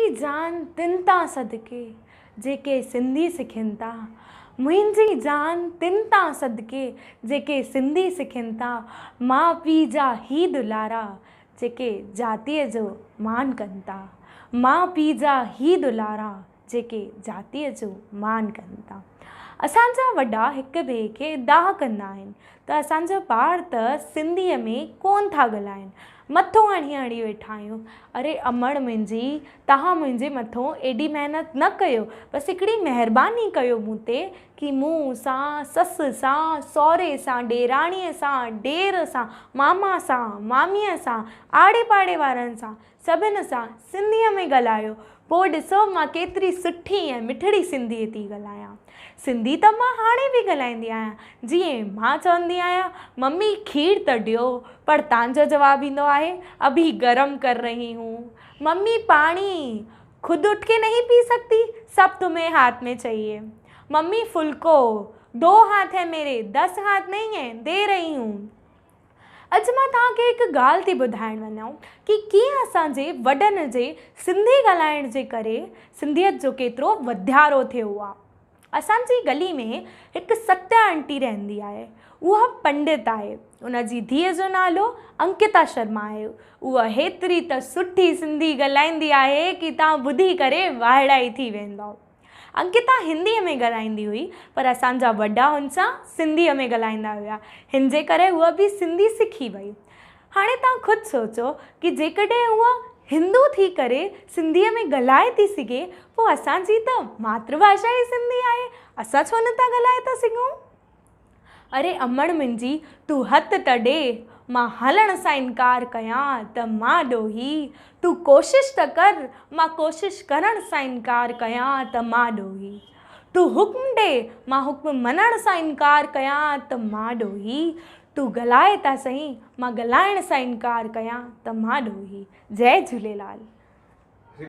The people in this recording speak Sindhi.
منهنجي جان تن تان صدقي، جيڪي سنڌي سکن ٿا. منهنجي جان تن تان صدقي، جيڪي سنڌي سکن ٿا. ماء پيء جا هي دلارا، جيڪي جاتيء جو مان ڪن ٿا. ماء پيء جا هي دلارا، جيڪي جاتيء جو مان ڪن ٿا. اسان جا وڏا هڪ ٻئي کي دانهن ڪندا آهن ته اسان جا ٻار ته سنڌيء ۾ ڪونه ٿا ڳالهائين، مٿو هڻي هڻي ويٺا آهيون. اري امڙ منهنجي، توهان منهنجي مٿو ايڏي محنت نه ڪيو، بس هڪڙي مهرباني ڪيو مون تي ڪي مون سان، سس سان، سهري سان، ڏيراڻيء سان، ڏير سان، ماما سان، ماميء سان، آڙي پاڙي وارن سان، سڀن سان سنڌيء ۾ ڳالهايو، پوء ڏسو مان ڪيتري سٺي ۽ مٺڙي سنڌي ٿي ڳالهايان. سنڌي ته مان هاڻي به ڳالهائيندي آهيان. جيئن مان چوندي آهيان، ممي کير ته ڏيو، پر تان جو جواب ايندو آهي، اڀي گرم ڪر رهي هون. ممي پاڻي، خود اٺ ڪي نهين پي سڪتي، سب تمهين هاٿ ۾ چاهيي. ممي ڦلڪو، دو هاٿ هين ميري، دس هاٿ نهين هين، the رهي هون. اڄ مان توهان کي هڪ ڳالهه ٿي ٻڌائڻ وڃان ڪي ڪيئن اسان جي وڏن جي سنڌي ڳالهائڻ جي ڪري سنڌيت جو ڪيترو وڌيارو ٿيو آ. اسان جي گلي ۾ هڪ ستيا آنٽي رهندي آهي اها پنڊت آهي ان جي ڌيء جو نالو انڪتا شرما آهي اها هيتري ته سٺي سنڌي ڳالهائيندي آهي ڪي توهان ٻڌي ڪري وائڙائي ٿي ويندؤ. انڪتا هنديء ۾ ڳالهائيندي هئي پر اسان جا وڏا هن سان سنڌيء ۾ ڳالهائيندا هيا. هن جي ڪري هوء به سنڌي سکي وئي. هاڻي توهان خود سوچو ڪي جيڪڏهن هوء هندو ٿي ڪري سنڌيء ۾ ڳالهائي ٿي سگهي پوء اسان جي ته ماتر ڀاشا ئي سنڌي آهي اسان ڇو نه ٿا ڳالهائي ٿا سگهون؟ اري امڙ منهنجي تون هٿ ته ڏي، مان هلڻ سان انڪار ڪيان ته مان ڏوهي، تون ڪوشش ته ڪر، مان ڪوشش ڪرڻ سان انڪار ڪيان ته مان ڏوهي، تون حڪم ڏي، مان حڪم مڃڻ سان انڪار ڪيان ته مان ڏوهي، تون ڳالهائي ته سهين، مان ڳالهائڻ سان انڪار ڪيان ته مان ڏوهي. جئي جهوليلال.